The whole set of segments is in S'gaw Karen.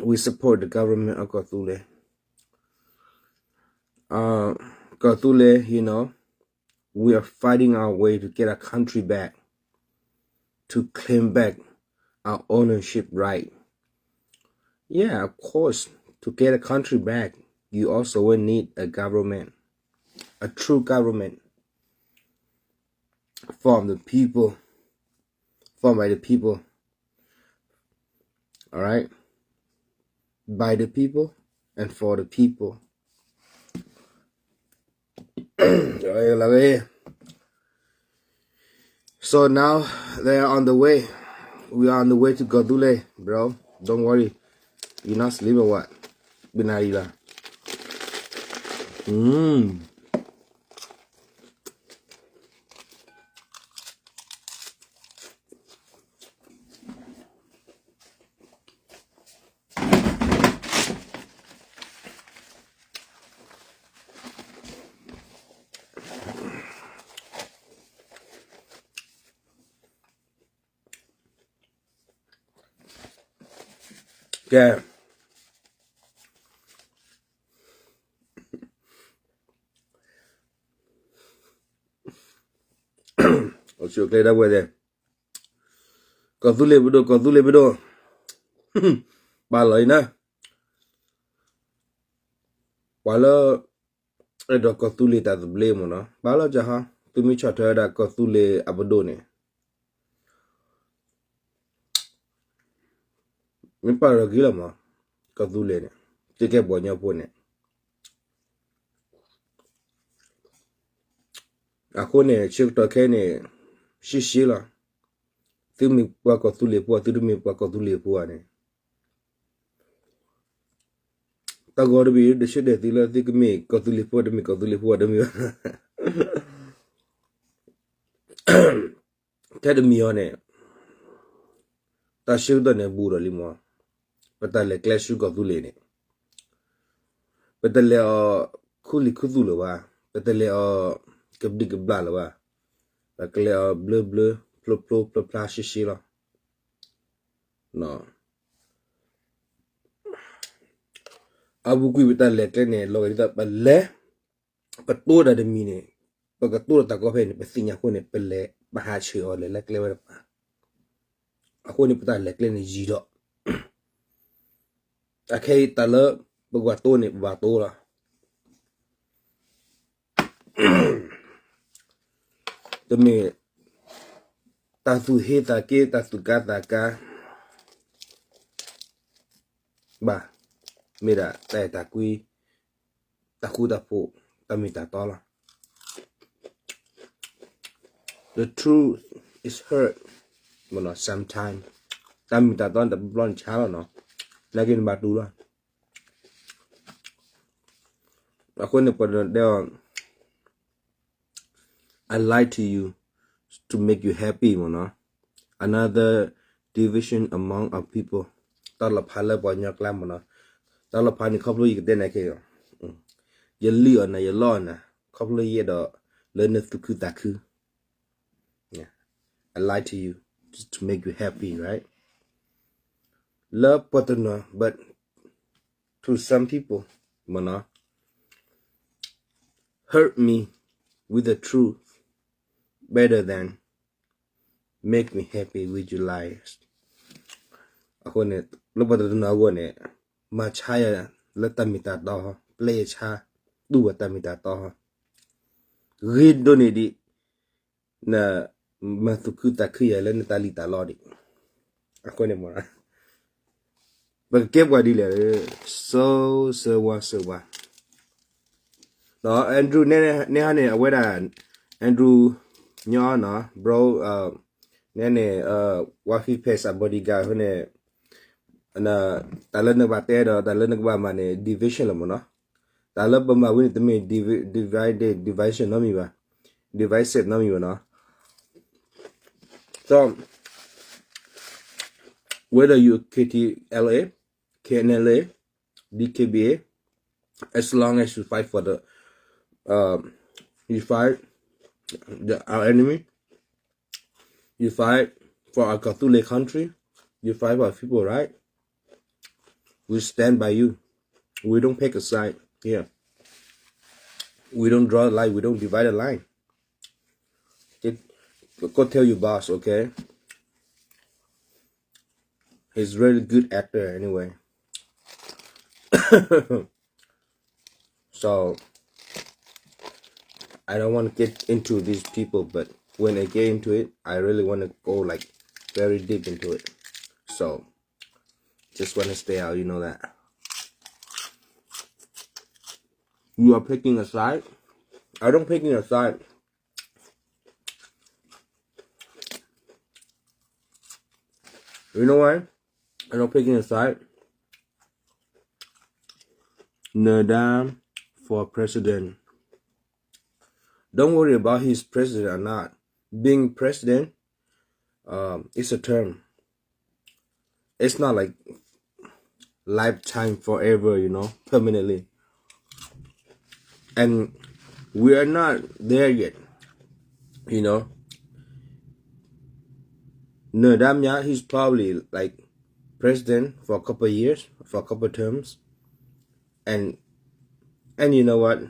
we support the government of ကီၢ်သူလ့ၤ. Uh, ကီၢ်သူလ့ၤ, you know, we are fighting our way to get our country back, to claim back our ownership right. Yeah, of course, to get a country back, you also will need a government, a true government from the people, formed by the people. All right? By the people and for the people. So now they are on the way. We are on the way to ကီၢ်သူလ့ၤ, bro. Don't worry. You not sleep or what? ဘနၣ်ရံလီၤ. Mm. Okay. အိၣ်ဆူၣ်အိၣ်ချ့ဒၣ်ဝဲဒၣ်, ကီၢ်သူလ့ၤပဒိၣ်, ကီၢ်သူလ့ၤပဒိၣ်, ပာ်လီၤအံၤနၤ, ပှၤလၢ အဲၣ်ဒိးကီၢ်သူလ့ၤတၢ်သဘျ့မ့ၢ်နီၤ, ဘၣ်လီၤကဟီ, သုမ့ၢ်ဆီၣ်ထွဲဝဲဒၣ်ကီၢ်သူလ့ၤအပဒိၣ်န့ၣ် မ့ၢ်ပာ်လီၤဂ့ၤလီၤမး, ကီၢ်သူလ့ၤန့ၣ်, သုကဲပှၤကညီဖိန့ၣ်, အဃိန့ၣ် ဆၢကတီၢ်ခဲအံၤန့ၣ် ရှဲရှဲလီၤ, သုမ့ၢ်ပှၤကီၢ်သူလ့ၤဖိ သုတမ့ၢ်ပှၤကီၢ်သူလ့ၤဖိဧါန့ၣ် တၢ်ဂီၤတဘ့ၣ် တဆၢတဲာ်သုလၢသုကမ့ၢ်ကီၢ်သူလ့ၤဖိ တမ့ၢ်ကီၢ်သူလ့ၤဖိတမ့ၢ်ဘၣ်. ထဲတမံၤအံၤန့ၣ် တၢ်ဆၢကတီၢ်န့ၣ်ဘူးဒီးလံမး, ပတၢ်လဲၤကျဲဆူကီၢ်သူလ့ၤန့ၣ် ပတလဲၤအီၤခူလံၤခူသူၣ်လၢၤဘၣ်, ပတလဲၤအီၤကဘျံးကဘျၣ်လၢၤဘၣ်, ပကလဲၤအီၤဘျၢဘျၢ ဖျိဖျိဖျါဖျါရှဲရှဲလီၤ. အပူၤကွံာ်ပတၢ်လဲၤကျဲန့ၣ် လီၤဂာ်ဒ်သိးပလဲၤ, ပတိၢ်တၢ်တမံၤန့ၣ်, ပကတိၢ်ဒီးတၢ်ကီဖဲန့ၣ် ပသ့ၣ်ညါအဃိန့ၣ် ပလဲၤ ပဟးဆှၢအီၤလဲၤလၢကျဲဝဲတပၤ, အဃိန့ၣ် ပတၢ်လဲၤကျဲန့ၣ်ယံၤဒီး အခဲအံၤတၢ်လၢပကဘၣ်တိၢ်န့ၣ် ပဘၣ်တိၢ်လီၤ. တမ့ၢ်တၢ်သူၣ်ဟ့သးက့ တၢ်သူၣ်ကါသးကါ ဘၣ်, မ့ၢ်ဒၣ်တၢ်အဲၣ်တၢ်ကွံ, တၢ်ဃူတၢ်ဖိး, တၢ်မ့ၢ်တၢ်တီလီၤ. The truth is hurt, မ့ၢ်နီၤ, sometimes တၢ်မ့ၢ်တၢ်တီန့ၣ် တဘျီဘျီန့ၣ်ဆါလီၤနီၤ, နာ်က့နဘၣ်တူၢ်လီၤ. အဃိန့ၣ် ပှၤတနီၤတဲအီၤ I lie to you to make you happy မ့ၢ်နီၤ, another division among our people, တၢ်လီၤဖးလၢပှၤကညီကျါမ့ၢ်နီၤ, တၢ်လီၤဖးန့ၣ်ခီဖျိယကတဲနၤခဲအံၤ, ယလံၣ်အီၤနၤ ယလီအီၤနၤ ခီဖျိယအဲၣ်ဒိးလၢနသူၣ်ခုသးခု, I lie to you to make you happy, right? လၢပှၤတနီၤ but to some people မ့ၢ်နီၤ, hurt me with the truth better than make me happy with your lies. အဃိန့ၣ် လၢပှၤတနီၤအဂီၢ်န့ၣ် မၤဆါယၤလၢတၢ်မ့ၢ်တၢ်တီ, ပျဲယဆါ တူၢ်ဘၣ်တၢ်မ့ၢ်တၢ်တီ, ဂ့ၤဒိၣ်န့ၢ်ဒံး နမၤသူၣ်ခုသးခုယၤလၢနတၢ်လံၣ်တၢ်လီဒံး, အဃိန့ၣ်မ့ၢ် ပကကဲပှၤဒ်လဲၣ်, စိၤဆၢဝါဆၢဝါ, Andrew န့ၣ်ဟါန့ၣ် အဝဲဒၣ် Andrew ညီနီၤ bro, န့ၣ်န့ၣ် ဝါဖံဖဲးစး bodyguard အဃိန့ၣ် တၢ်လၢနကဘၣ်တဲဒီး တၢ်လၢနကဘၣ်မၤန့ၣ် division လီၤမ့ၢ်နီၤ, တၢ်လၢပမၤဝံၤန့ၣ် တမ့ၢ် divide, division နီတမံၤဘၣ်, divisive နီတမံၤဘၣ်နီၤ. So whether you KTLA, KNLA, DKBA, as long as you fight for the, um, you fight the, our enemy, you fight for our Kawthoolei country, you fight for our people, right? We stand by you. We don't pick a side here. We don't draw a line. We don't divide a line. Just go tell your boss, okay? He's really good actor anyway. So I don't want to get into these people, but when I get into it, I really want to go like very deep into it. So just want to stay out, you know that. You are picking a side. I don't picking a side. You know why? I don't picking a side. Nada for president. Don't worry about he's president or not. Being president, um, it's a term. It's not like lifetime, forever, you know, permanently. And we are not there yet, you know. Nada Mya, he's probably like president for a couple of years, for a couple of terms. And and you know what?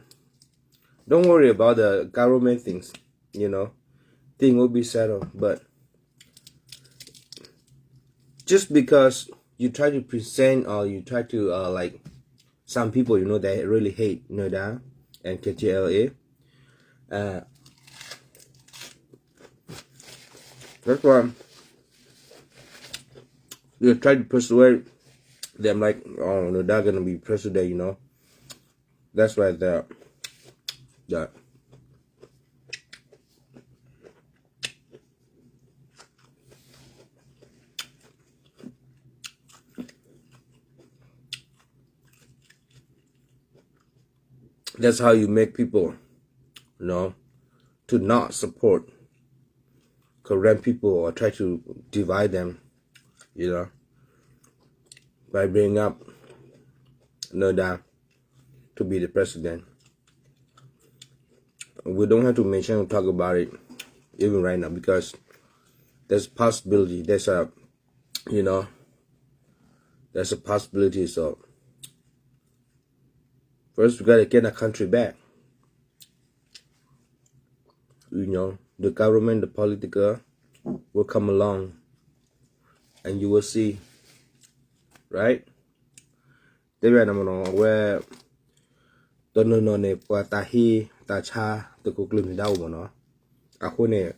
Don't worry about the government things, you know. Thing will be settled. But just because you try to present or you try to uh, like some people, you know, they really hate Nada and K T L A. Uh, that's why you try to persuade them like, oh, Nada gonna be president, you know. That's why the the That's how you make people, you know, to not support Karen people or try to divide them, you know, by bringing up Nada to be the president. We don't have to mention or talk about it even right now because there's a possibility, there's a, you know, there's a possibility. So first, we gotta get our country back. You know, the government, the political will come along, and you will see, right? တဲဝဲနမနီၤ အဝဲ တနီၤနီၤန့ၣ် ပှၤတၢ်ဟ့တၢ်ဆါ သုးခိၣ်ကျၢၢ်နဒါအိၣ်မနီၤ. အဃိန့ၣ်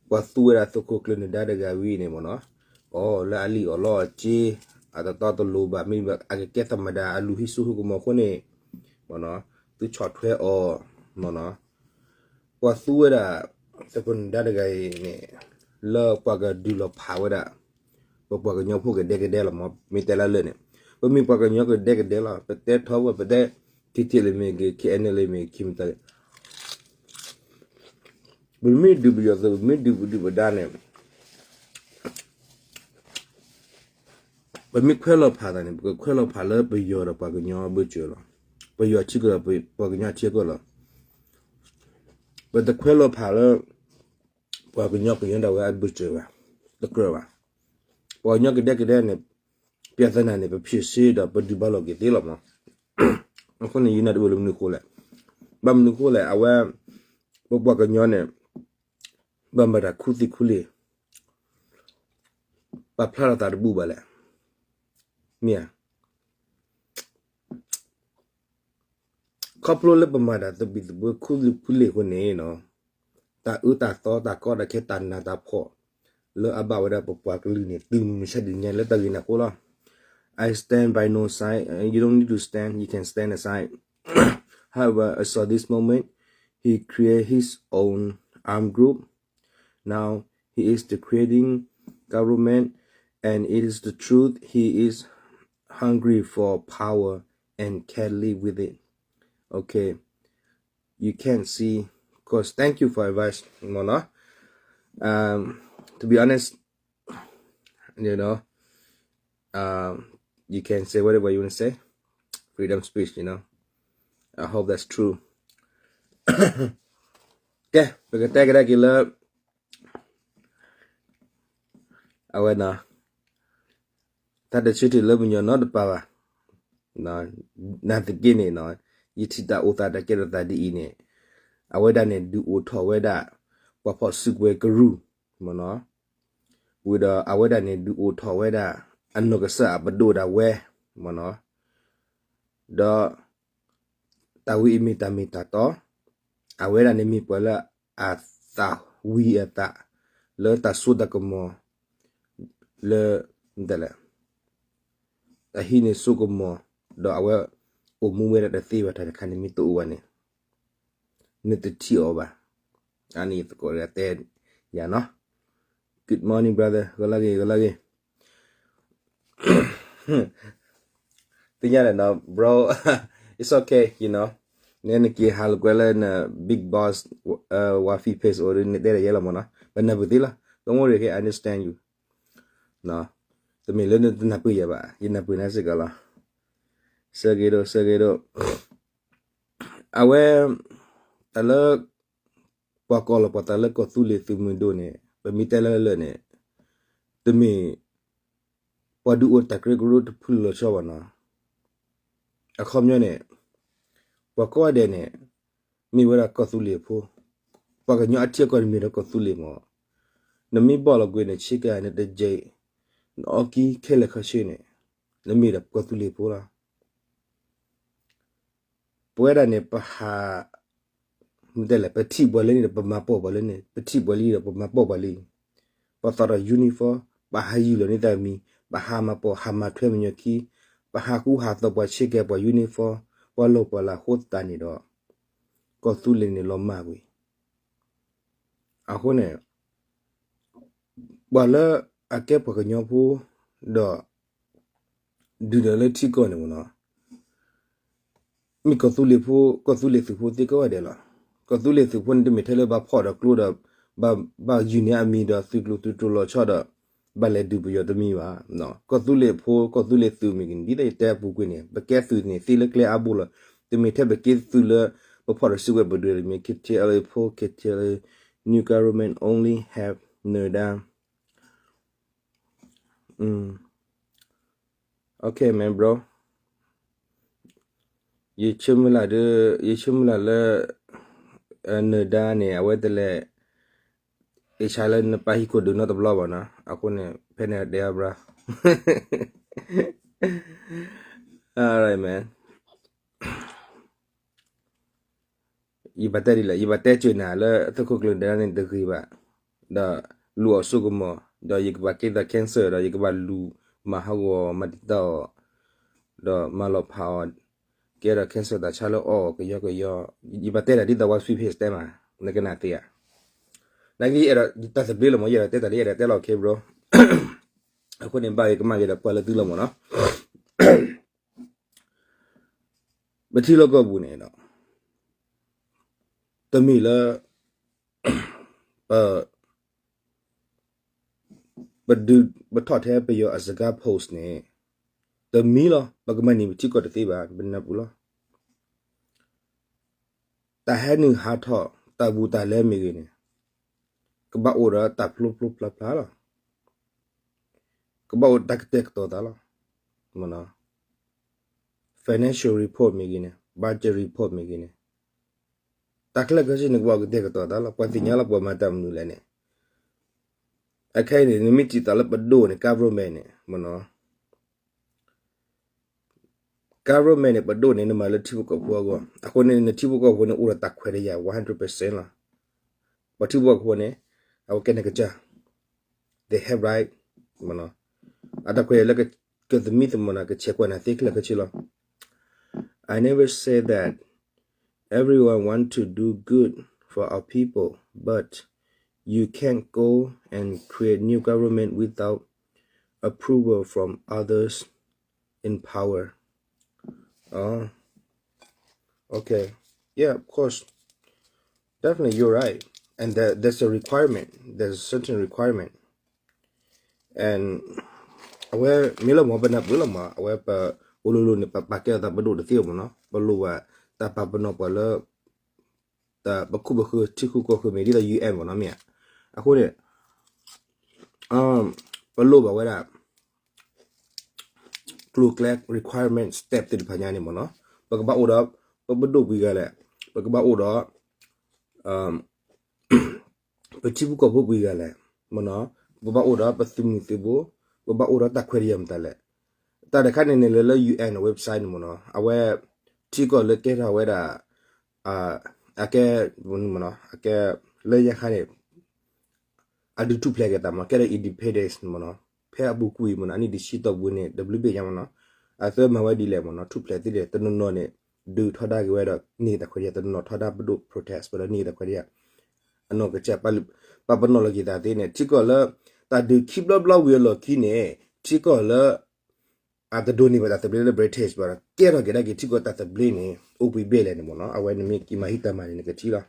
ပှၤသူဝဲဒၣ်သုးခိၣ်ကျၢၢ်နဒါတဂၤဝံၤန့ၣ်မနီၤ, အီၤလၢအလံၣ်အီၣ်လီအီၣ်က့, အတတီတလိၤဘၣ် မ့ၢ်အကကဲသမ္မတ အလူၤဟံးစိဟံးကမီၤအဃိန့ၣ် မနီၤ, သုဆီၣ်ထွဲအီၤ မနီၤ. ပှၤသူဝဲဒၣ် သုးခိၣ်နဒါတဂၤအံၤန့ၣ် လၢပှၤကဒုးလီၤဖးဝဲဒၣ် ပပှၤကညီဖိကဒဲကဒဲလီၤမး, မ့ၢ်တဲလၢလၢာ်န့ၣ် ပမ့ၢ်ပှၤကညီကဒဲကဒဲလီၤ, ပတဲထီဘၣ် ပတဲ က့ၤက့ၤလၢမ့ၢ်ဂ့ၤ ခ့ၣ်အဲၣ်နဲၣ်လၢမ့ၢ်ဂ့ၤ ခံမတၤ ပမ့ၢ်ဒုးပယီၤသုး ပမ့ၢ်ဒုးပဒုၣ်ပဒါန့ၣ် ပမ့ၢ်ခွဲးလီၤဖးသးန့ၣ် ပကခွဲးလီၤဖးလၢပယီၤဒီးပှၤကညီအဘၢၣ်စၢၤလီၤ. ပယီၤထံကီၢ်ဒီးပှၤကညီထံကီၢ်လီၤ. ပတခွဲးလီၤဖးလၢ ပှၤကညီကညီဒၣ်ဝဲအဘၢၣ်စၢၤဘၣ်, တကြၢးဘၣ်. ပှၤကညီကဒဲကဒဲန့ၣ် ပြဿနာန့ၣ် ပဖြေရှင်းဒီး ပဒုးဘၣ်လီၤက့ၤသ့လီၤမး. အဃိန့ၣ် ယနာ်တအိၣ်လၢမနုၤအဃိလဲၣ်, ဘၣ်မနုၤအဃိလဲၣ်, အဝဲ ပပှၤကညီန့ၣ် ဘၣ်မၤတၢ်ခူသူၣ်ခူလ့ၢ်, ပာ်ဖျါထီၣ်သးတဘူၣ်ဘၣ်လဲၣ်. မ့ၢ်ဧါ. ခီဖျိလၢပမၤတၢ်သဘံၣ်သဘုၣ်ခူသူၣ်ခူလ့ၢ်အဃိန့ၣ် တၢ်အၢတၢ်သီတၢ်ကီတၢ်ခဲတၢ်နးတၢ်ဖှီၣ် လၢအဘၣ်ဝဲဒၣ်ပပှၤကလုာ်န့ၣ် တုၤမုၢ်မဆါတနံၤညါလၢတၢ်ဂ့ၢ်န့ၣ်အဃိလီၤ. I stand by no side. Uh, you don't need to stand. You can stand aside. However, I saw this moment. He create his own arm group. Now he is the creating government, and it is the truth. He is hungry for power and can't live with it. Okay, you can't see. Of course, thank you for advice, မနီၤ. Um, to be honest, you know, um, you can say whatever you want to say. Freedom speech, you know. I hope that's true. ကဲ, ပကတဲကဒါက့ၤလၢ အဝဲနီၤ, တၢ်တဆၢထံၣ်လၢပညီနီတပၤဘၣ်, နာ်သက့န့ၣ် ယထံၣ်တၢ်အိၣ်သးတၢ်ကဲထီၣ်သးဒ်အံၤန့ၣ် အဝဲဒၣ်န့ၣ် ဒုးအိၣ်ထီၣ်ဝဲဒၣ် ပှၤဖီၣ်စုကဝဲၤကရူၢ် မ့ၢ်နီၤ, ဝံၤဒီးအဝဲဒၣ်န့ၣ် ဒုးအိၣ်ထီၣ်ဝဲဒၣ် အနီၢ်ကစၢ်အပဒိၣ်ဒၣ်ဝဲ မ့ၢ်နီၤ, ဒီး တၢ်ဝဲအံၤမ့ၢ်တၢ်မ့ၢ်တၢ်တီ, အဝဲဒၣ်န့ၣ်မ့ၢ်ပှၤလၢအသးဝံၤအသး လၢတၢ်စိတၢ်ကမီၤ လၢ မတၤလဲၣ် တၢ်ဟံးန့ၢ်စိကမီၤ ဒီးအဝဲအိၣ်မူဝဲဒၣ်တသ့ဘၣ် တၢ်တခါန့ၣ်မ့ၢ်တအိၣ်ဘၣ်န့ၣ် နတထံၣ်အီၤဘၣ်. အန့ၣ်သကိးတဂၤတဲယၤနီၤ. Good morning, brother. ဂီၤလၢဂ့ၤ ဂီၤလၢဂ့ၤ. သ့ၣ်ညါလဲၣ်နီၤ bro, it's okay, you know, နနက့ၤဟးလိာ်ကွဲလၢန big boss, uh, Wafi page အိၣ်ဒီး နတဲဒၣ်ယဲလီၤမ့ၢ်နီၤ, ပနၢ်ပၢၢ်သ့လီၤ. Don't worry, okay, I understand you. တမ့ၢ်လၢနတနၢ်ပၢၢ်ယၤဘၣ်, ယနၢ်ပၢၢ်နၤစ့ၢ်ကီးလီၤ. ဆၢဂ့ၤဒိၣ် ဆၢဂ့ၤဒိၣ်. အဝဲ တၢ်လၢ ပှၤကိးလီၤပှၤသးလၢကီၢ်သူလ့ၤသုးမုၢ်ဒိၣ်န့ၣ် ပမ့ၢ်တဲလၢလၢာ်န့ၣ် တမ့ၢ် ပှၤဒုးအိၣ်တၢ်ကရၢကရိတဖုလီၤဆီဘၣ်နီၤ. အခီပညီန့ၣ် ပှၤကိးဂၤဒဲးန့ၣ် မ့ၢ်ဝဲဒၣ်ကီၢ်သူလ့ၤဖိ, ပှၤကညီအထံအကီၢ်န့ၣ်မ့ၢ်ဒီးကီၢ်သူလ့ၤမ့ၢ်, နမ့ၢ်ဘီၣ်လီၤကွံာ်နဆ့ကၤ နတယံာ် နအီကံခဲလၢာ်ခဲဆ့န့ၣ် နမ့ၢ်ဒီးကီၢ်သူလ့ၤဖိလီၤ. ပဝဲဒၣ်န့ၣ် ပဟး မ့ၢ်တဲလဲၣ် ပထံၣ်ပှၤလၢန့ၣ်ဒီး ပမၤပိာ်ပှၤလၢန့ၣ်, ပထံၣ်ပှၤလံဒီး ပမၤပိာ်ပှၤလံ. ပသးဒီး uniform, ပဟးယုၢ်လီၤန့ၢ်တၢ်မံၤ, ပဟးမၤပိာ် ဟးမၤထွဲမံညီခံ, ပဟးကူဟးသိးပှၤဆ့ကၤ ပှၤ uniform, ပှၤလီၢ်ပှၤလၤအဃိသတးန့ၣ်ဒီး ကီၢ်သူလ့ၤန့ၣ်လီၤမၢ်ကွံာ်. အဃိန့ၣ် ပှၤလၢအကဲပှၤကညီဖိ ဒီး ဒုၣ်ဒါလၢထံကီၢ်န့ၣ်မ့ၢ်နီၤ, မ့ၢ်ကီၢ်သူလ့ၤဖိ, ကီၢ်သူလ့ၤသုးဖိသ့ကိးဂၤဒဲးလီၤ. ကီၢ်သူလ့ၤသုးဖိန့ၣ် တမ့ၢ်ထဲလၢဘၣ်ဖီၣ်ဒီးကျိဒီး ဘၣ် ဘၣ်ယုၢ်န့ၢ်အမံၤဒီး သုးကျိၤသုးကျိၤလီၤဆီဒီး ဘၣ်လဲၤဒုးပယီၤတမံၤဘၣ်. ကီၢ်သူလ့ၤဖိ ကီၢ်သူလ့ၤသုးမ့ၢ်ဂ့ၤန့ၣ် ဒ်သိးယတဲအပူၤကွံာ်န့ၣ် ပကဲသုးန့ၣ်သ့လၢကျဲအါဘိလီၤ. တမ့ၢ်ထဲပကဲသုးလၢ ပဖီၣ်ဒီးစုကဝဲၤပဒုးတမံၤ K T L A ဖိ K T L A, new government only have နၢၤဒါ Okay, man, bro. ယဆၢမုၢ်လၢ်ဒီး ယဆၢမုၢ်လၢ်လၢ နၢၤဒါန့ၣ် အဝဲတလဲၤ အ့ၣ်ဆါလၢနပၢ်ဟံၣ်ခိၣ်ဒုးနီတဘျီဘၣ်နီၤ. အဃိန့ၣ် ဖဲန့ၣ်တဲအါဘျါ All right, man. ယဘၣ်တဲဒ်လဲၣ်, ယဘၣ်တဲစၢၤနၤလၢသုးခိၣ်ကျၢၢ်နၢၤဒါန့ၣ်တဂ့ၤဘၣ်, ဒီးလူၤအီၣ်စိကမီၤ, ဒီးယကဘၣ်ကဲသး cancer ဒီးယကဘၣ်လူၤမၤဟးဂီၤမၤတံာ်တာ်အီၤ, ဒီးမၤလီၤဖးအီၤ, ကဲဒီး cancer တၢ်ဆါလၢအီၣ်ကယီကယီ, ယဘၣ်တဲဒၣ်ဒ်သိး Wafi page တဲမး, နကနၣ်သ့ဧါ. နာ်က့ယအဲၣ်ဒိး တၢ်သဘျ့လီၤမး ယအဲၣ်ဒိးတဲတၢ်လၢယအဲၣ်ဒိးတဲလီၤ okay bro. အဃိန့ၣ် ဘၣ်ဂ့ၤကမၣ်ဂ့ၤဒီးပှၤလၢသုလီၤမးနီၤ. ပထံလီၢ်ကီၢ်ပူၤန့ၣ်ဒီး တမ့ၢ်လၢ ပ ပဒုး ပထီၣ်ထဲပယီၤအစကါ post န့ၣ် တမံၤလီၤ. ပကမၤန့ၢ်ပထံကီၢ်တသ့ဘၣ် ပနၢ်ပူၤလီၤ. တၢ်ဟဲနုာ်ဟးထီၣ် တၢ်ဘူးတၢ်လဲမ့ၢ်ဂ့ၤန့ၣ် ကဘၣ်အိၣ်ဒီးတၢ်ဖျိဖျိဖျါဖျါလီၤ. ကဘၣ်အိၣ်တၢ်ကတဲာ်ကတီၤသးလီၤ. financial report မ့ၢ်ဂ့ၤန့ၣ် budget report မ့ၢ်ဂ့ၤန့ၣ် တၢ်ခဲလၢာ်ခဲဆ့န့ၣ် ကဘၣ်အိၣ်ကတဲာ်ကတီၤသးလီၤ. ပှၤသ့ၣ်ညါလီၤ ပှၤမၤတၢ်မနုၤလဲၣ်န့ၣ်. အခဲအံၤန့ၣ် နမ့ၢ်ထံၣ်သးလၢပဒိၣ်န့ၣ် government န့ၣ် မ့ၢ်နီၤ government န့ၣ် ပဒိၣ်န့ၣ် နမၤလၢထံဖိကီၢ်ဖိအဂီၢ် အဃိန့ၣ် နထံဖိကီၢ်ဖိန့ၣ် အိၣ်ဒီးတၢ်ခွဲးတၢ်ယာ် one hundred percent လီၤ. ပှၤထံဖိကီၢ်ဖိန့ၣ် အဝဲကဲန့ၣ်ကစၢ် they have right မ့ၢ်နီၤ အတၢ်ခွဲးတၢ်ယာ်လၢကသမံသမိးနၤ ကဆဲးကွၢ်နၤသ့ခဲလၢာ်ခဲဆ့လီၤ. I never said that everyone want to do good for our people, but you can't go and create new government without approval from others in power. Oh, okay. Yeah, of course. Definitely, you're right. And that, that's a requirement. There's a certain requirement. And အဝဲမ့ၢ်လီၤမး ပနၢ်ပၢၢ်လီၤမး အဝဲပအိၣ်လိၤလိၤန့ၣ် ပပာ်ကဲအသးပဒိၣ်တသ့ဘၣ်မ့ၢ်နီၤ ပလိၣ်ဘၣ်တၢ်ပာ်ပနီၣ်ပှၤလၢ တၢ်ပခိၣ်ပဃၢၤထံဃုကီၢ်ဃုမ့ၢ်ဒ်သိး UN မ့ၢ်နီၤမ့ၢ်ဧါ. အဃိန့ၣ် ပလိၣ်ဘၣ်ဝဲဒၣ် ကျိၤကျဲ requirement step သ့ၣ်တဖၣ်ညါန့ၣ်မ့ၢ်နီၤ, ပကဘၣ်အိၣ်ဒီး ပပဒိၣ်ပှဲၤဂၤလဲၣ်, ပကဘၣ်အိၣ်ဒီး ပထံဖိကီၢ်ဖိပှဲၤဂၤလဲၣ်, မ့ၢ်နီၤ, ပဘၣ်အိၣ်ဒီးပသုးမုၢ်သံၣ်ဘိ, ပဘၣ်အိၣ်ဒီးတၢ်ခွဲးတၢ်ယာ်မတၤလဲၣ်. တၢ်တခါန့ၣ်န့ၣ် လၢလၢ ယူၣ်အဲၣ် website န့ၣ်မ့ၢ်နီၤ, အဝဲ ထံကီၢ်လၢကဲထီၣ်ဝဲဒၣ် အကဲ မ့ၢ်နီၤ, အကဲ လၢညါခါန့ၣ် အဒုးထူၣ်ဖျဲးက့ၤသးမ့ၢ်နီၤ, ကဲထီၣ် independence မ့ၢ်နီၤ, ဖဲအပူၤကွံာ်မ့ၢ်နီၤ, အနံၣ်တဆံတီၢ်ပူၤန့ၣ် တဘျုးဘ့ၣ်ညါမ့ၢ်နီၤ, အသၢမၤဝဲဒ်လဲၣ်မ့ၢ်နီၤ, ထူၣ်ဖျဲးသ့လဲၣ်, တနီၤနီၤန့ၣ် ဒုးထီဒါက့ၤဝဲဒီးန့ၢ်တၢ်ခွဲးတၢ်ယာ်, တနီၤနီၤထီဒါပဒိၣ် protest ဝဲဒီးန့ၢ်တၢ်ခွဲးတၢ်ယာ်, အနီၢ်ကစၢ် ပာ်ပနီၣ်လီၤက့ၤသးသ့န့ၣ် ထံကီၢ်လၢ တၢ်ဒုးခံဘျီဘျီဝံၤအလီၢ်ခံန့ၣ် ထံကီၢ်လၢ အတဒိးန့ၢ်ဘၣ်တၢ်သဘျ့လၢ British ဘၣ်ဒီး ကဲထီၣ်က့ၤဒၣ်က့ၤထံကီၢ်တၢ်သဘျ့န့ၣ် အိၣ်ဘှံးဘ့ၣ်လဲၣ်န့ၣ်မ့ၢ်နီၤ, အဝဲနမ့ၢ်က့ၤမၤဟံၣ်တၢ်မၤန့ၣ် နကထံၣ်လီၤ.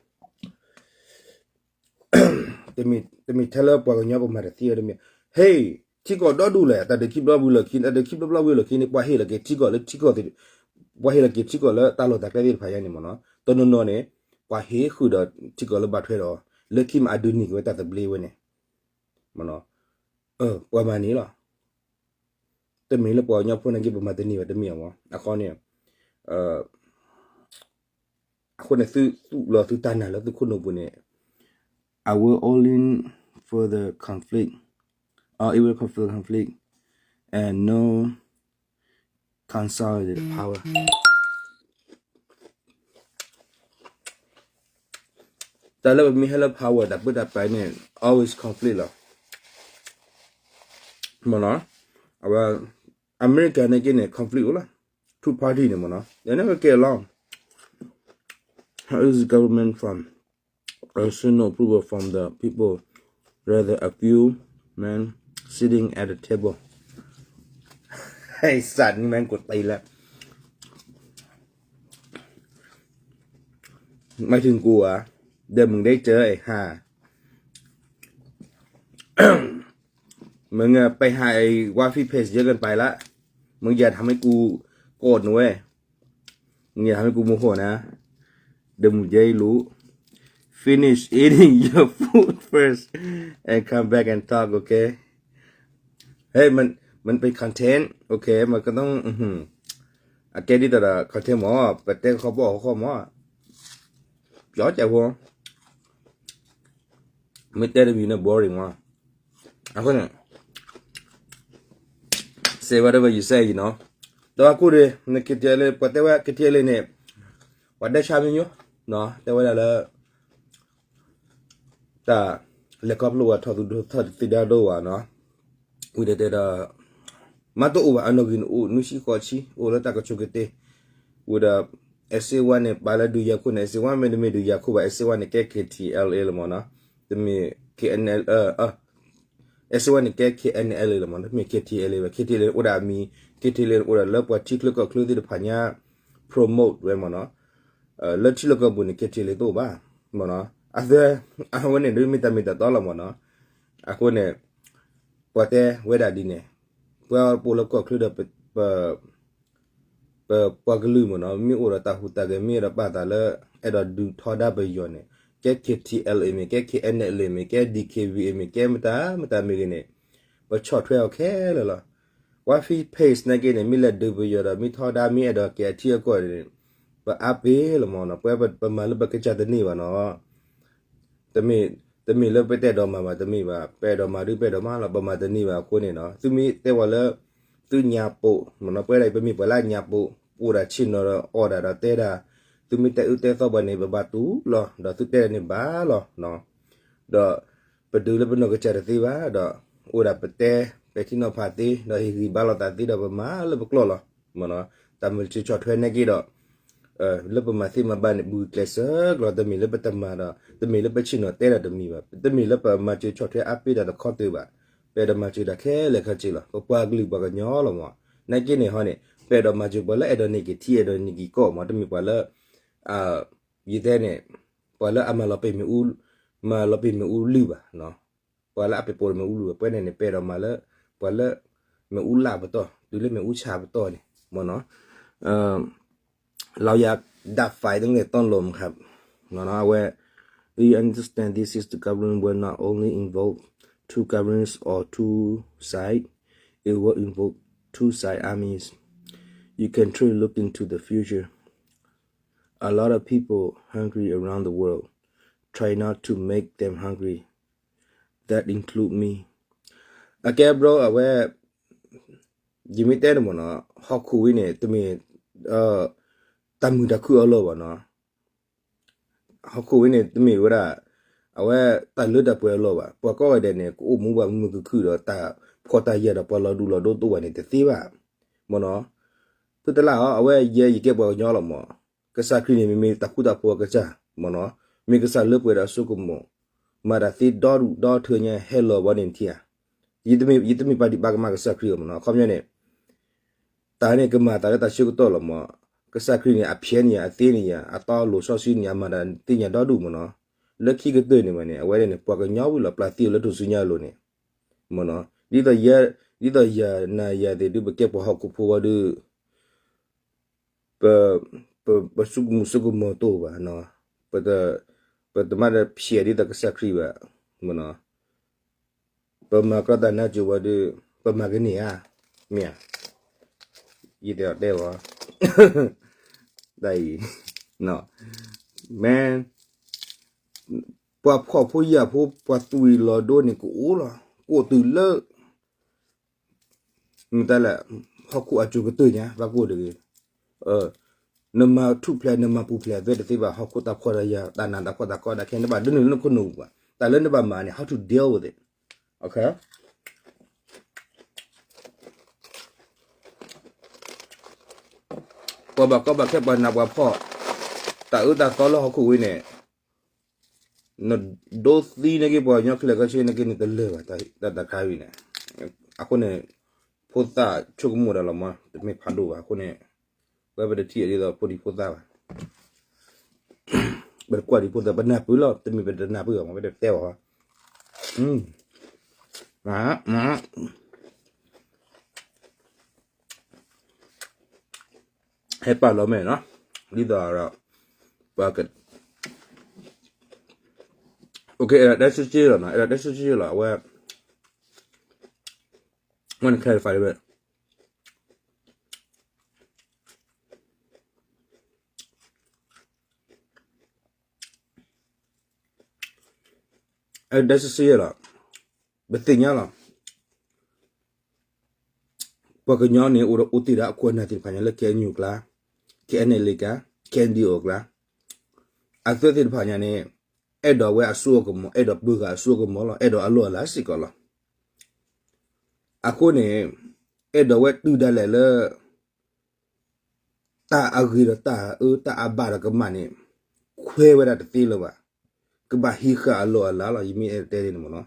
တမ့ၢ်ထဲလၢပှၤကညီပမၤတသ့ဝဲတမ့ၢ်, ဟ့ၣ် ထံကီၢ်ဒီဒူၣ်လဲၣ်, တၢ်ဒုးခံဘျီဝံၤလီၢ်ခံ, တၢ်ဒုးခံဘျီဘျီဝံၤလီၢ်ခံန့ၣ် ပှၤဟ့ၣ်လီၤက့ၤထံကီၢ်လၢထံကီၢ်, ပှၤဟ့ၣ်လီၤက့ၤထံကီၢ်လၢတၢ်လီၢ်တၢ်ကျဲသ့ၣ်တဖၣ်ညါန့ၣ်မ့ၢ်နီၤ, တနီၤနီၤန့ၣ် ပှၤဟ့ၣ်ဃုာ်ဒီးထံကီၢ်လၢဘၣ်ထွဲဒီး လၢခံမးအဒုးန့ၢ်က့ၤဝဲတၢ်သဘျ့ဝဲန့ၣ် ပှၤမၤန့ၣ်လီၤ. တမ့ၢ်လၢပှၤကညီဖိနာ်က့ ပမၤတန့ၢ်ဘၣ်တမ့ၢ်အမ့ၢ်, အဃိန့ၣ် အဃိန့ၣ်သုသူၣ်လီၤသုတၢ်နာ်လၢသုခိၣ်နူာ်ပူၤန့ၣ် I will only further conflict, or it will further conflict and no consolidated power. တၢ်လၢပမ့ၢ်ဟဲလၢ power တၢ်ပၢတၢ်ပြးန့ၣ် always conflict လီၤ. မ့ၢ်နီၤ, အဝဲ အမဲရကၤနာ်က့န့ၣ် conflict အိၣ်လီၤ. Two party န့ၣ်မ့ၢ်နီၤ, they never get along. How is the government from a single approval from the people, rather a few men sitting at the table? ไอ้สัตว์ นี่แม่งกวนตีนแล้ว. ไม่ถึงกูอ่ะ เดี๋ยวมึงได้เจอไอ้ห่า มึงอะไปหาไอ้วาฟีเพจเยอะเกินไปละ มึงอย่าทำให้กูโกรธนะเว้ย มึงอย่าทำให้กูโมโหนะ เดี๋ยวมึงจะได้รู้ Finish eating your food first and come back and talk, okay? เฮ้ย มัน มันเป็นคอนเทนต์ โอเค มันก็ต้อง อือหือ အကဲဒ်သိးဒီး content မ့ၢ် ပတဲခီပီၣ်ခီမ့ၢ် ပျီကဲဖိ မ့ၢ်တဲတမံၤန့ၣ် boring မ့ၢ် အဃိန့ၣ် say whatever you say နီၤ တဝဲကူၣ်ဒံး န KTLA ပှၤတဲဝဲ KTLA န့ၣ် ပှၤဒဲဆါမံၤမံၤ တဲဝဲဒၣ်လၢ တၢ်လဲၤခီဖျိဝဲထီၣ်သူၣ်ဒိၣ်ထီၣ်သးဒိၣ်ဝဲနီၤ ဝံၤဒီးတဲဒီး မ့ၢ်တအိၣ်ဘၣ် အနီၢ်ဂံၢ်နအိၣ် နွံဆံဃိးဆံ အိၣ်လၢတၢ်ကဆိးကတ့ၢ် ဝံၤဒီး အဲၣ်စ့ဝါန့ၣ် ပာ်လၢဒုးယၤခိၣ်န့ၣ် အဲၣ်စ့ဝါမ့တမ့ၢ်ဒုးယၤခိၣ်ဘၣ် အဲၣ်စ့ဝါန့ၣ် ကဲ KTLA လီၤမ့ၢ်နီၤ တမ့ၢ် KNL အဲၣ်စ့ဝါန့ၣ် ကဲ KNLA လီၤမ့ၢ်နီၤ တမ့ၢ် KTLA ဘၣ် KTLA အိၣ်ဒၣ်အမံၤ KTLA အိၣ်ဒၣ်လၢပှၤထံချၢကီၢ်ချၢသ့ၣ်တဖၣ်ညါ promote ဝဲမ့ၢ်နီၤ လၢထံလီၢ်ကီၢ်ပူၤန့ၣ် KTLA တအိၣ်ဘၣ် မ့ၢ်နီၤ အသဲ အဝဲန့ၣ်ဒ်မ့ၢ်တၢ်မ့ၢ်တၢ်တီလီၤမ့ၢ်နီၤ အဃိန့ၣ် ပှၤတဲဝဲဒၣ်ဒ်န့ၣ် ပှၤပိာ်လၢကီၢ်ချၢဒီး ပပှၤကလုာ်မ့ၢ်နီၤ မ့ၢ်အိၣ်ဒီးတၢ်ဟူးတၢ်ဂဲၤ မ့ၢ်အဲၣ်ဒိးပာ်သးလၢ အဲၣ်ဒိးဒုးထီဒါပယီၤန့ၣ် ကဲ KTLA မ့ၢ် ကဲ KNLA မ့ၢ် ကဲ DKBA မ့ၢ် ကဲမတၤမတၤမ့ၢ်ဂ့ၤန့ၣ် ပဆီၣ်ထွဲအီၤခဲလၢာ်လီၤ. ဝါဖံ page နာ်က့န့ၣ် မ့ၢ်လဲၤဒုးပယီၤဒီး မ့ၢ်ထီဒါ မ့ၢ်အဲၣ်ဒိးကဲအထံအကီၢ်န့ၣ် ပအါပ့ၤလီၤမ့ၢ်နီၤ ပဝဲပမၤလၢပကစၢ်တန့ၢ်ဘၣ်နီၤ တမ့ၢ် တမ့ၢ်လၢပတအဲၣ်ဒိးမၤဘၣ်တမ့ၢ်ဘၣ် ပအဲၣ်ဒိးမၤဒုးပအဲၣ်ဒိးမၤလီၤ ပမၤတန့ၢ်ဘၣ်အဃိန့ၣ်နီၤ သုမ့ၢ်တဲဝဲလၢ သုညါပိာ်မ့ၢ်နီၤ ပဝဲဒၣ်အံၤ ပမ့ၢ်ပှၤလၢအညါပိာ် ပအိၣ်ဒၣ်ဆ့ၣ်နီၤဒီးအီၣ်ဒၣ်ဒီးတဲဒၣ် သုမ့ၢ်တဲအၢတဲသီပှၤန့ၣ် ပဘၣ်တူၢ်လီၤ ဒီးသုတဲဒၣ်န့ၣ်ဘၣ်လီၤနီၤ ဒီးပဒုးလၢပနီၢ်ကစၢ်တသ့ဘၣ်ဒီး အိၣ်ဒၣ်ပတဲ ပဲာ်ထံနီၤဖးသ့ ဒီးဟ့ၣ်ဂံၢ်ဘါလိာ်သးသ့ဒီးပမၤလၢပကျိာ်လီၤ မ့ၢ်နီၤ တၢ်မၤစၢၤဆီၣ်ထွဲနာ်က့ဒီး လၢပမၤသ့မၤဘၣ်န့ၣ် ဘုၣ်ကျဲးစၢးကျီၤ တမ့ၢ်လၢပတမၤဒီး တမ့ၢ်လၢပဆ့ၣ်နီၤတဲဒၣ်တမံၤဘၣ် တမ့ၢ်လၢပမၤစၢၤဆီၣ်ထွဲအါပ့ၤတၢ်တခီတၢၤဘၣ် ပအဲၣ်ဒိးမၤစၢၤတၢ်ခဲလၢာ်ခဲဆ့လီၤ ပပှၤကလုာ်ပှၤကညီလီၤမ့ၢ် နာ်က့န့ၣ်ဟီန့ၣ် ပအဲၣ်ဒိးမၤစၢၤပှၤလၢအဲၣ်ဒိးန့ၢ်က့ၤထံအဲၣ်ဒိးန့ၢ်က့ၤကီၢ်မ့ၢ် တမ့ၢ်ပှၤလၢ ယတဲန့ၣ် ပှၤလၢအမၤလီၤပ့ၤမ့ၣ်အူ မၤလီၤပ့ၤမ့ၣ်အူလုၢ်ဘၣ် ပှၤလၢအပ့ၤပိာ်မ့ၣ်အူလုၢ်ဘၣ် ပဝဲန့ၣ်န့ၣ် ပအဲၣ်ဒိးမၤလၢ ပှၤလၢ မ့ၣ်အူလၢ်ပတီၢ် တုၤလၢမ့ၣ်အူဆါပတီၢ်န့ၣ် မ့ၢ်နီၤ เราอยากดับไฟตั้งแต่ต้นลมครับ เนาะ Do you understand this is the government will not only involve two governments or two sides, it will involve two side armies. you can truly look into the future. A lot of people hungry around the world. Try not to make them hungry. That include me. အကဲ bro အဝဲ ယမ့ၢ်တဲန့ၣ်မ့ၢ်နီၤ ဟီၣ်ခိၣ်ဝံၤန့ၣ် တမ့ၢ် တၢ်မုာ်တၢ်ခုၣ်အလီၢ်ဘၣ်နီၤ. ဟီၣ်ခိၣ်ဝံၤန့ၣ် တမ့ၢ်ဝဲဒၣ် အဝဲတၢ်လၢတၢ်ပှဲၤအလီၢ်ဘၣ်. ပှၤကိးဂၤဒဲးန့ၣ် ကအိၣ်မူဘၣ်မုာ်မုာ်ခုၣ်ခုၣ်ဒီး တၢ်ဖှီၣ်တၢ်ယာ်ဒီးပှၤလီၤဒူလီၤဒိတအိၣ်ဘၣ်န့ၣ်တသ့ဘၣ် မ့ၢ်နီၤ. ဖုတလၢ်အီၤ အဝဲယဲယကဲပှၤကညီလီၤမး. ကစၢ်ခရံာ်န့ၣ် မ့မ့ၢ်တၢ်ဃူတၢ်ဖိးအကစၢ် မ့ၢ်နီၤ, မ့ၢ်ကစၢ်လၢပှဲၤဒီးအစိကမီၤ, မၤတၢ်သ့ဒီဒူၣ်ဒီထၢညါဟဲလီၤဘီန့ၣ်ထံဧါ. ယတမ့ၢ်ပာ်ဒံးပာ်ကမၣ်ကစၢ်ခရံာ်အီၤမ့ၢ်နီၤ. အခီပညီန့ၣ် တၢ်န့ၣ်ကမၤအသးလၢတၢ်ဆၢကတီၢ်လီၤမး. ကစၢ်ခရံာ်န့ၣ် အဖျဲးန့ၢ်ယၤ အသ့န့ၢ်ယၤ အတီအလိၤစီဆှံန့ၢ်ယၤ အမၤတၢ်သ့ၣ်ညါဒီဒူၣ်မ့ၢ်နီၤ. လၢခံကတၢၢ်န့ၣ်ဝဲန့ၣ် အဝဲန့ၣ် ပှၤကညီဝံၤလီၤ ပျၢ်သံအီၤလၢထူၣ်စုညါအလိၤန့ၣ် မ့ၢ်နီၤ. ဒ်သိးယဲ ဒ်သိးယၤနၤယၤသ့ၣ်ဒုး ပကဲပှၤဟီၣ်ခိၣ်ဖိဝဲဒုး ပ ပ ပဆိကမိၣ်ဆိကမိၣ်တအိၣ်ဘၣ်နီၤ. ပတ ပတမၤဒီးဖျဲးဒ်သိးကစၢ်ခရံာ်ဘၣ် မ့ၢ်နီၤ. ပမၤကြၢးတၢ်နါစိၤဝဲဒုး ပမၤကန့ၢ်ဧါ, မ့ၢ်ဧါ. ယတဲအီၤတဲဝဲ တၢ်အံၤ မ့ၢ် ပှၤဖှီၣ်ဖိယာ်ဖိ ပှၤသွံၣ်လီၤဒိန့ၣ် ကအိၣ်လီၤ ကအိၣ်တုၤလၢ မ့ၢ်တၢ်လဲၣ် ဟီၣ်ခိၣ်အစိၤကတၢၢ်ညါ ဘၣ်ကအိၣ်တဂ့ၤ. နမၤထူၣ်ဖျဲး နမၤပူၤဖျဲးအသွဲတသ့ဘၣ် ဟီၣ်ခိၣ်တၢ်ဖှီၣ်တၢ်ယာ် တၢ်နးတၢ်ဖှီၣ်တၢ်ကီတၢ်ခဲ နဘၣ်ဒိနုာ်လၢနခိၣ်နူာ်ပူၤဘၣ်. တၢ်လၢနဘၣ်မၤန့ၣ် how to deal with it. ပှၤဘၣ်ကီဘၣ်ခဲ ပှၤနးပှၤဖှီၣ် တၢ်အၢတၢ်သီလၢဟီၣ်ခိၣ်ဝံၤန့ၣ် နဒိသံန့ၢ်က့ၤပှၤကညီခဲလၢာ်ခဲဆ့န့ၢ်က့ၤန့ၣ် တလၢာ်ဘၣ် တၢ်တခါဝံၤန့ၣ်. အဃိန့ၣ် ဖိသၣ်ဆိကမိၣ်ဒီးလီၤမး တမ့ၢ်ဖးဒိၣ်ဘၣ်အဃိန့ၣ် ဝဲပတထံၣ်အဒ်သိးဖိဒံဖိသၣ်ဘၣ်. ပတကွၢ်ဒံးဖိသၣ် ပနၢ်ပၢၢ်လီၤ တမ့ၢ်ပတနၢ်ပၢၢ်ဘၣ်မး ပတတဲဘၣ်ဘၣ်. ဟဲပာ်လီၤမဲာ်နီၤ ဒ်သိးဒီး ပှၤက အဲၣ်ဒိးတဲဆူစ့လီၤနီၤ အဲၣ်ဒိးတဲဆူစ့လီၤ အဝဲ I wanna clarify ဝဲ အဲၣ်ဒိးတဲဆူစ့လီၤ ပသ့ၣ်ညါလီၤ ပှၤကညီန့ၣ် အိၣ်ဒီးအိၣ်တ့ၢ်ဒီးအခိၣ်အနၢ်သ့ၣ်တဖၣ်ညါလၢ KNU အကျါ KNLA ကျါ KNDO အကျါ အသွဲသ့ၣ်တဖၣ်ညါန့ၣ် အဲၣ်ဒိးဝဲအစိအကမီၤ အဲၣ်ဒိးပၢဃာ်အစိအကမီၤလီၤ အဲၣ်ဒိးအလီၢ်အလၤစ့ၢ်ကီးလီၤ. အဃိန့ၣ် အဲၣ်ဒိးဝဲတုၤဒၣ်လဲာ်လၢ တၢ်အဂ့ၤဒီးတၢ်အၢ တၢ်အဘၣ်ဒီးကမၣ်န့ၣ် ခွဲးဝဲဒၣ်တသ့လၢၤဘၣ်. ကဘၣ်ဟံးဃာ်အလီၢ်အလၤလီၤ ယမ့ၢ်အဲၣ်ဒိးတဲန့ၣ်မ့ၢ်နီၤ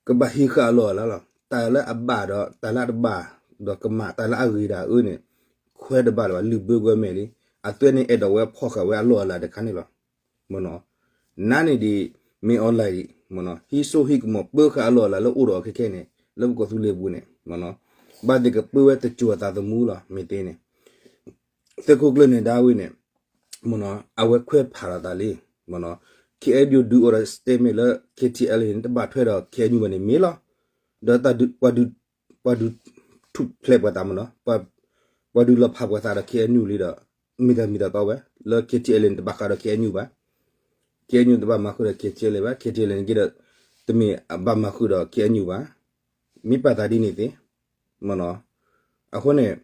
ကဘၣ်ဟံးဃာ်အလီၢ်အလၤလီၤ. တၢ်လၢအဘၣ်ဒီး တၢ်လၢအတဘၣ်ဒီးကမၣ် တၢ်လၢအဂ့ၤဒီးအအၢန့ၣ် ခွဲးတဘၣ်လၢၤဘၣ် လုၢ်ဘၢကွံာ်မဲာ်လံ. အသွဲန့ၣ်အဲၣ်ဒိးဝဲဖီၣ်ဃာ်ဝဲအလီၢ်အလၤတခါန့ၣ်လီၤ. မ့ၢ်နီၤ နၤန့ၣ်ဒ် မ့ၢ် online ဒ် မ့ၢ်နီၤ ဟံးစိဟံးကမီၤပၢဃာ်အလီၢ်အလၤလၢအိၣ်ဒီးအီၤခဲခဲန့ၣ် လၢပကီၢ်သူလ့ၤပူၤန့ၣ် မ့ၢ်နီၤ ဘၣ်သ့ၣ်ကပၢဝဲတစိၤအသးသမူလီၤ မ့ၢ်သ့န့ၣ် သုးခိၣ်ကျၢၢ်နၢၤဒါဝံၤန့ၣ် မ့ၢ်နီၤ အဝဲခွဲးဖးလီၤသးလံ မ့ၢ်နီၤ KNU ဒုးအိၣ်ဒီး statement လၢ KTLA န့ၣ် တဘၣ်ထွဲဒီး KNU ဘၣ်န့ၣ်မ့ၢ်လီၤ. ဒီး ပှၤဒုးထူၣ်ဖျဲးပှၤသးမ့ၢ်နီၤ ပှၤဒုးလီၤဖးပှၤသးဒီး KNU လံဒီး မ့ၢ်တၢ်မ့ၢ်တၢ်တီဝဲ လၢ KTLA န့ၣ် တဘၣ်ဃးဒီး KNU ဘၣ် KNU တဘၣ်မၤဃုာ်ဒီး KTLA ဘၣ် KTLA န့ၣ်က့ဒီး တမ့ၢ်အဘၣ်မၤဃုာ်ဒီး KNU ဘၣ် မ့ၢ်ပာ်သးဒ်န့ၣ်သ့ မ့ၢ်နီၤ အဃိန့ၣ်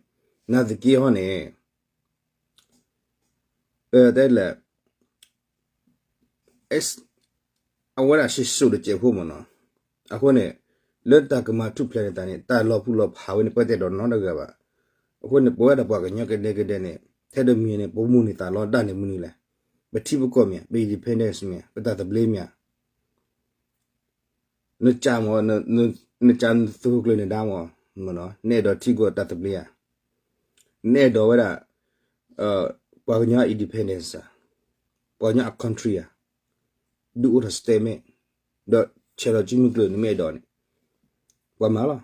နာ်သက့ဟီန့ၣ် တဲလဲၣ် အဝဲဒၣ်စံၣ်စိၤတစဲးဖိမ့ၢ်နီၤ အဃိန့ၣ် လၢတၢ်ကမၤထူၣ်ဖျဲးန့ၢ်သးန့ၣ် တၢ်လီၤပူၤလီၤဖးဝဲန့ၣ် ပတဲဒီးနီတဂၤဘၣ်. အဃိန့ၣ် ပဝဲဒၣ်ပှၤကညီကဒဲကဒဲန့ၣ် ထဲတမံၤန့ၣ် ပမိၣ်န့ၢ်သးလီဒၣ်န့ၣ်မနုၤလဲၣ် ပထံပကီၢ်မ့ၢ်ဧါ ပ independence မ့ၢ်ဧါ ပတၢ်သဘျ့မ့ၢ်ဧါ နကးမ့ၢ် နကးသုးခိၣ်ကျၢၢ်နၢၤဒါမ့ၢ် မ့ၢ်နီၤ နအဲၣ်ဒိးထံကီၢ်တၢ်သဘျ့ဧါ နအဲၣ်ဒိးဝဲဒၣ် ပှၤကညီ independence ဧါ ပှၤကညီအ country ဧါ ဒုးအိၣ်ထီၣ် statement ဒီးဆဲးလီၤစုမုၢ်ကျၢၢ်နမ့ၢ်အဲၣ်ဒိးန့ၣ် ပှၤမၤလီၤ.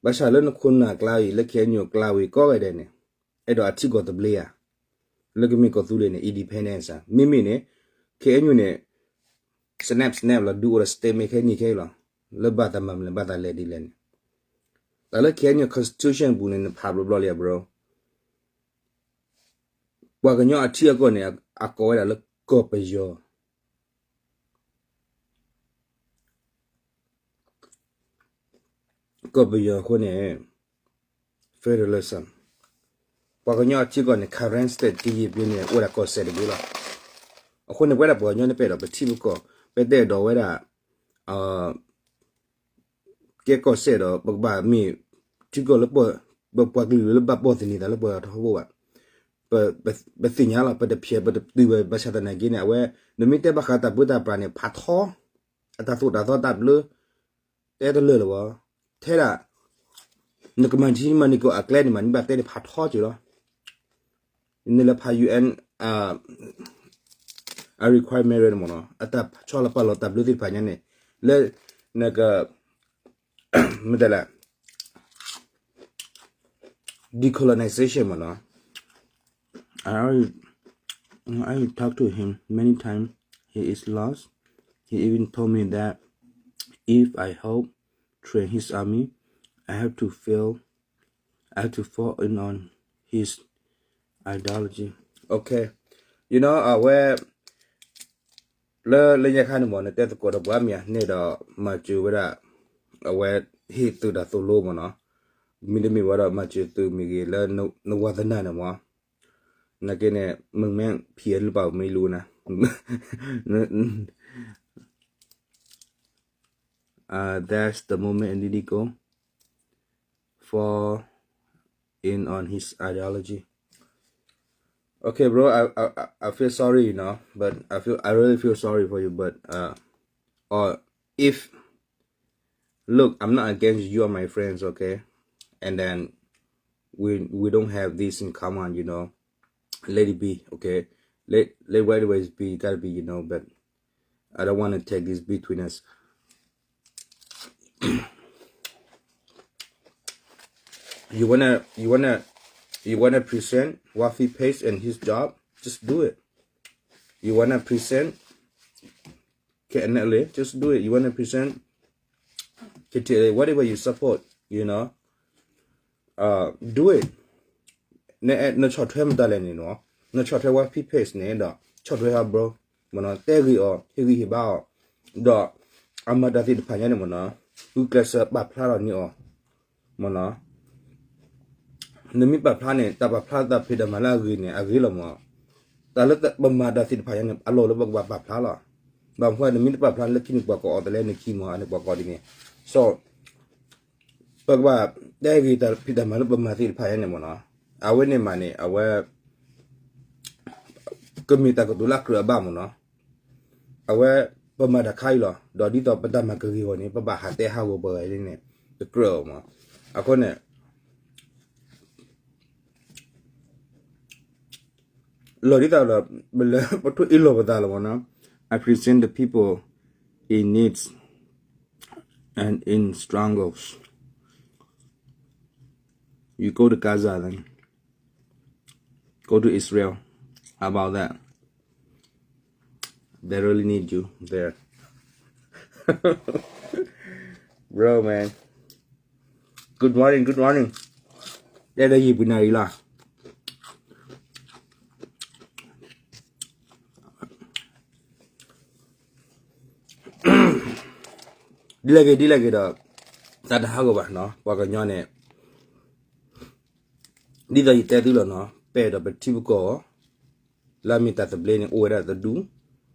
ဘၣ်ဆၣ်လၢနခိၣ်နၢ်ကျါအံၤ လၢ KNU ကျါဝံၤကိးဂၤဒဲးန့ၣ် အဲၣ်ဒိးအထံကီၢ်သဘျ့ဧါ လၢကမ့ၢ်ကီၢ်သူလ့ၤန့ၣ် independence ဧါ မ့မ့ၢ်န့ၣ် KNU န့ၣ် snap snap လီၤ ဒုးအိၣ်ဒီး statement ခဲနံၣ်ခဲအံၤလီၤ လၢဘၣ်သးမၤမနုၤလဲၣ် ဘၣ်သးလဲၤဒ်လဲၣ်န့ၣ် တၢ်လၢ K N U constitution ပူၤန့ၣ် နဖးဘျီဘျီလံဧါ bro. ပှၤကညီအထံအကီၢ်န့ၣ် အကိးဝဲဒၣ်လၢကီၢ်ပယီၤ ကီၢ်ပယီၤအဃိန့ၣ် federalism ပှၤကညီအထံအကီၢ်န့ၣ် Karen state ကရင်ပြည် န့ၣ် အိၣ်ဝဲဒၣ်ကီၢ်စဲၣ်တဘ့ၣ်လီၤ. အဃိန့ၣ် ပဝဲဒၣ်ပှၤကညီန့ၣ် ပအဲၣ်ဒိးပထံပကီၢ် ပတအဲၣ်ဒိးဝဲဒၣ် ကဲကီၢ်စဲၣ်ဒီး ပကဘၣ်မ့ၢ်ထံကီၢ်လၢ ပပှၤကလုာ်လၢဘၣ်ပိာ်သန့ၤသးလၢပှၤထီဘိဘၣ်. ပသ့ၣ်ညါလီၤ ပတဖျဲးပတတုၤဝဲဘၣ်ဆၣ်သနာ်က့န့ၣ် အဝဲ နမ့ၢ်တဲဘၣ်ဃးတၢ်ပၢတၢ်ပြးန့ၣ် ဖးထီ အတၢ်သိၣ်တၢ်သီတၢ်ဘျၢ တဲတလၢာ်လၢၤဘၣ်. ထဲဒၣ် နကမၤထံမၤနံၤကီၢ်အကျဲန့ၣ် မၤနံၤဘၣ်တဲန့ၣ် ဖးထီက့ၤလီၤ. နလဲၤဖး U N အ requirement န့ၣ်မ့ၢ်နီၤ အတၢ်ဆီလီၤပာ်လီၤတၢ်ဘျၢသ့ၣ်တဖၣ်ညါန့ၣ် လၢ နက မ့ၢ်တဲလဲၣ် decolonization မ့ၢ်နီၤ. I already, I talked to him many times. He is lost. He even told me that if I help train his army, I have to fail, I have to fall in on his ideology. Okay. You know, အဝဲ လၢလၢညါခါန့ၣ်မ့ၢ် နတဲသကိးဒီးပှၤမ့ၢ်ဧါန့ၣ်ဒီး မၤစၢၤဝဲဒၣ် အဝဲဟ့ၣ်သုးတၢ်သိၣ်လိမ့ၢ်နီၤ. မ့တမ့ၢ်ဝဲဒီး မၤစၢၤသုးမ့ၢ်ဂ့ၤလၢနဝါသနၢ်န့ၣ်မ့ၢ် နာ်က့န့ၣ် မုၢ်မ့ၢ်ဖံးအလၢပာ်မ့ၢ်လူနၤ That's the moment and Didi go fall in on his ideology. Okay, bro, I, I, I feel sorry, you know, but I feel, I really feel sorry for you, but, uh, or if, look, I'm not against you, you are my friends, okay? And then we, we don't have this in common, you know. Let it be, okay? Let, let whatever it be, gotta be, you know, but I don't want to take this between us. You wanna, you wanna, you wanna present Wafi Pace and his job? Just do it. You wanna present K N L A? Just do it. You wanna present K T L A? Whatever you support, you know, uh, do it. နဆီၣ်ထွဲမတၤလဲၣ်န့ၣ်နီၤ, နဆီၣ်ထွဲ Wafi Pace န့ၣ်ဒီး ဆီၣ်ထွဲဟး bro မ့ၢ်နီၤ, တဲဂ့ၤအီၤ ဟ့ၣ်ဂံၢ်ဟ့ၣ်ဘါအီၤ, ဒီးအမၤတၢ်သ့ၣ်တဖၣ်ညါန့ၣ်မ့ၢ်နီၤ, ဂုာ်ကျဲးစၢးပာ်ဖျါထီၣ်န့ၢ်အီၤ မ့ၢ်နီၤ. နမ့ၢ်ပာ်ဖျါန့ၣ် တၢ်ပာ်ဖျါတၢ်ဖံးတၢ်မၤလၢအဂ့ၤန့ၣ် အဂ့ၤလီၤမ့ၢ်. တၢ်လၢပမၤတၢ်သ့ၣ်တဖၣ်ညါန့ၣ် အလီၢ်လၢပကဘၣ်ပာ်ဖျါလီၤ. ဘၣ်မနုၤနမ့ၢ်တပာ်ဖျါလၢခံန့ၣ် ပှၤကိးအီၤတလဲ နခံမ့ၢ် အန့ၣ်ပှၤကိးဒ်န့ၣ် so ပကဘၣ်တဲဂ့ၤတၢ်ဖံးတၢ်မၤလၢပမၤသ့ၣ်တဖၣ်ညါန့ၣ်မ့ၢ်နီၤ. အဝဲန့ၣ်မးန့ၣ် အဝဲ ကမ့ၢ်တၢ်ကတိၤလၢအကြၢးအဘၣ်မ့ၢ်နီၤ. အဝဲ ပမၤတၢ်ခါအံၤလီၤ, ဒီးဒ်သိးပတၢ်မၤကဂ့ၤဂီၢ်န့ၣ် ပဘၣ်ဟးတဲဟးဂီၤပှၤဂၤန့ၣ် တကြၢးအီၤမ့ၢ်. အဃိန့ၣ် လီၤဒ်သိးဒီး ပလၢပထိၣ်အ့ၣ်လိာ်ပသးလီၤမ့ၢ်နီၤ. I present the people in needs and in struggles. You go to Gaza then. Go to Israel. How about that? They really need you there. Bro, man. Good morning, good morning. တဲဒီးယံာ်ပူၤနၣ်ရံၣ်လီၤ. ဒ်လဲၣ်ဂ့ၤ ဒ်လဲၣ်ဂ့ၤဒီး သးတဟးဂီၤဘၣ်နီၤ ပှၤကညီန့ၣ် ဒ်သိးယတဲသုလီၤနီၤ ပအဲၣ်ဒိးပထံပကီၢ် လၢအမ့ၢ်တၢ်သဘျ့န့ၣ် အိၣ်ဝဲဒၣ်တဒူၣ်,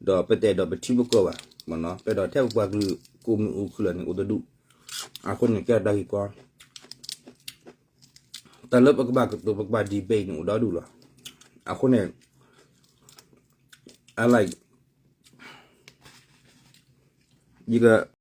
ဒီးပတအဲၣ်ဒိးပထံပကီၢ်ဘၣ်, မ့ၢ်နီၤ, ပအဲၣ်ဒိးထဲပပှၤကလုာ်ကိးမုၢ်အူခုၣ်လီၤန့ၣ် အိၣ်တဒူၣ်, အဃိန့ၣ် ကဲတၢ်ဂ့ၢ်ကီ, တၢ်လၢပကဘၣ်ကတိၤ ပကဘၣ် debate န့ၣ် အိၣ်ဒီဒူၣ်လီၤ, အဃိန့ၣ် I like, ယက